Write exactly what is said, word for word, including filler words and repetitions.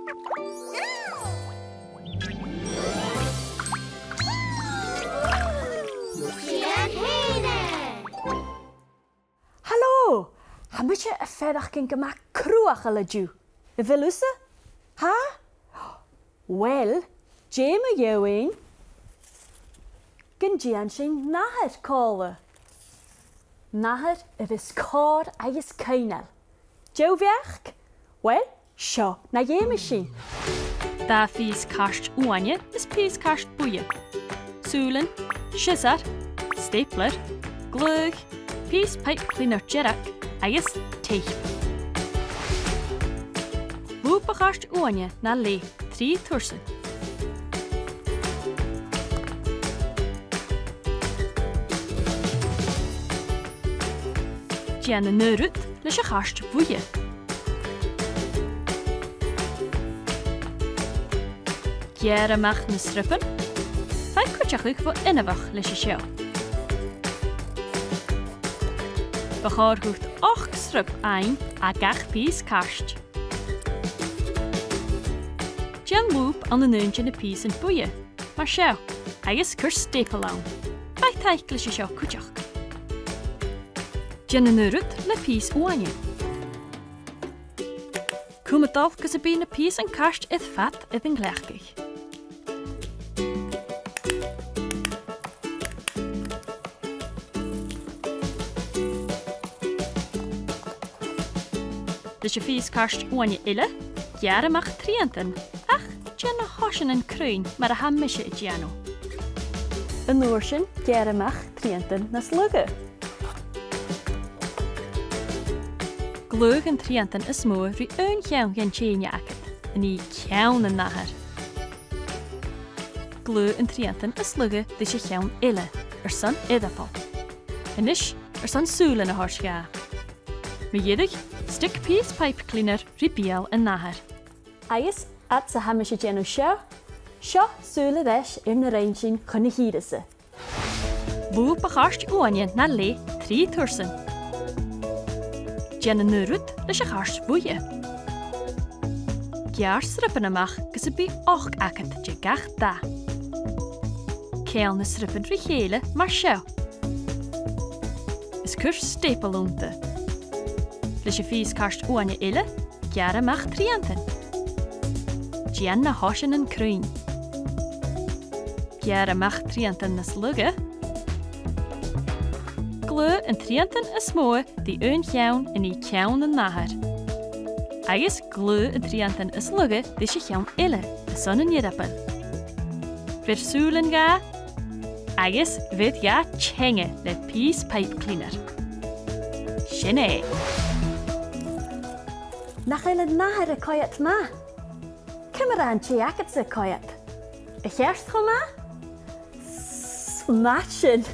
Dèan fhèin e! Halò! Tha mise a' faireachdainn gu math cruthachail an-diugh. A bheil thusa? Tha? Uill, dè mu dheidhinn gun dèan sinn nathair còmhla? Nathair a bhios còir agus coibhneil. Deagh bheachd? Uill, seo na dh'fheumas sinn. Dà phìos cairt uaine is pìos cairt buidhe. Sùilean, siosar, stapler, glaodh, pìos pipe cleaner dearg agus teip. Lùb a' chairt uaine na leth trì tursan. Dèan an aon rud leis a' chairt bhuidhe. Geàrr a-mach na srioban. Faigh cuideachadh bho inbheach leis a seo. Bu chòir dhut ochd sriop fhaighinn à gach pìos cairt. Dèan lùb ann an aon de na pìosan buidhe, mar seo, agus cuir staple ann. Faigh taic leis a seo cuideachd. Dèan an aon rud le pìos uaine. Cùm a' dol gus am bi na pìosan cairt air fad air an cleachdadh. Leis a' phìos cairt uaine eile, geàrr a-mach triantan, ach dèan na h-oiseanan cruinn mar a tha mise a' dèanamh. An uair sin, geàrr a-mach triantan nas lugha. Glaodh an triantan as motha ri aon cheann dhen teine agad, an ceann an nathair. Glaodh an triantan as lugha ris a' cheann eile, airson earball. A-nis, airson sùilean a thoirt dha. Mu dheireadh, stick pìos pipe cleaner ri beul an nathair. Agus, fhad 's a tha mise a' dèanamh seo, seo sùil air ais air na rinn sinn chun na h-ìre-sa. Lùb a' chairt uaine na leth trì tursan. Dèan an aon rud leis a' chairt bhuidhe. Geàrr srioban a-mach gus am bi ochd agad de gach dath. Ceann na srioban ri chèile mar seo. Is cuir staple annta. Leis a' phìos cairt uaine eile, geàrr a-mach triantan. Dèan na h-oiseanan cruinn. Geàrr a-mach triantan nas lugha. Glaodh an triantan as motha ri aon cheann an ceann an nathair. Agus glaodh an triantan as lugha ris a' cheann eile, airson an earbaill. Bheir sùilean dha, agus bheir dha teanga le pìos pipe cleaner. Sin e. Nach eil an nathair a' coimhead math? Ciamar a tha an tè agadsa a' coimhead? A cheart cho math? S-, math sin.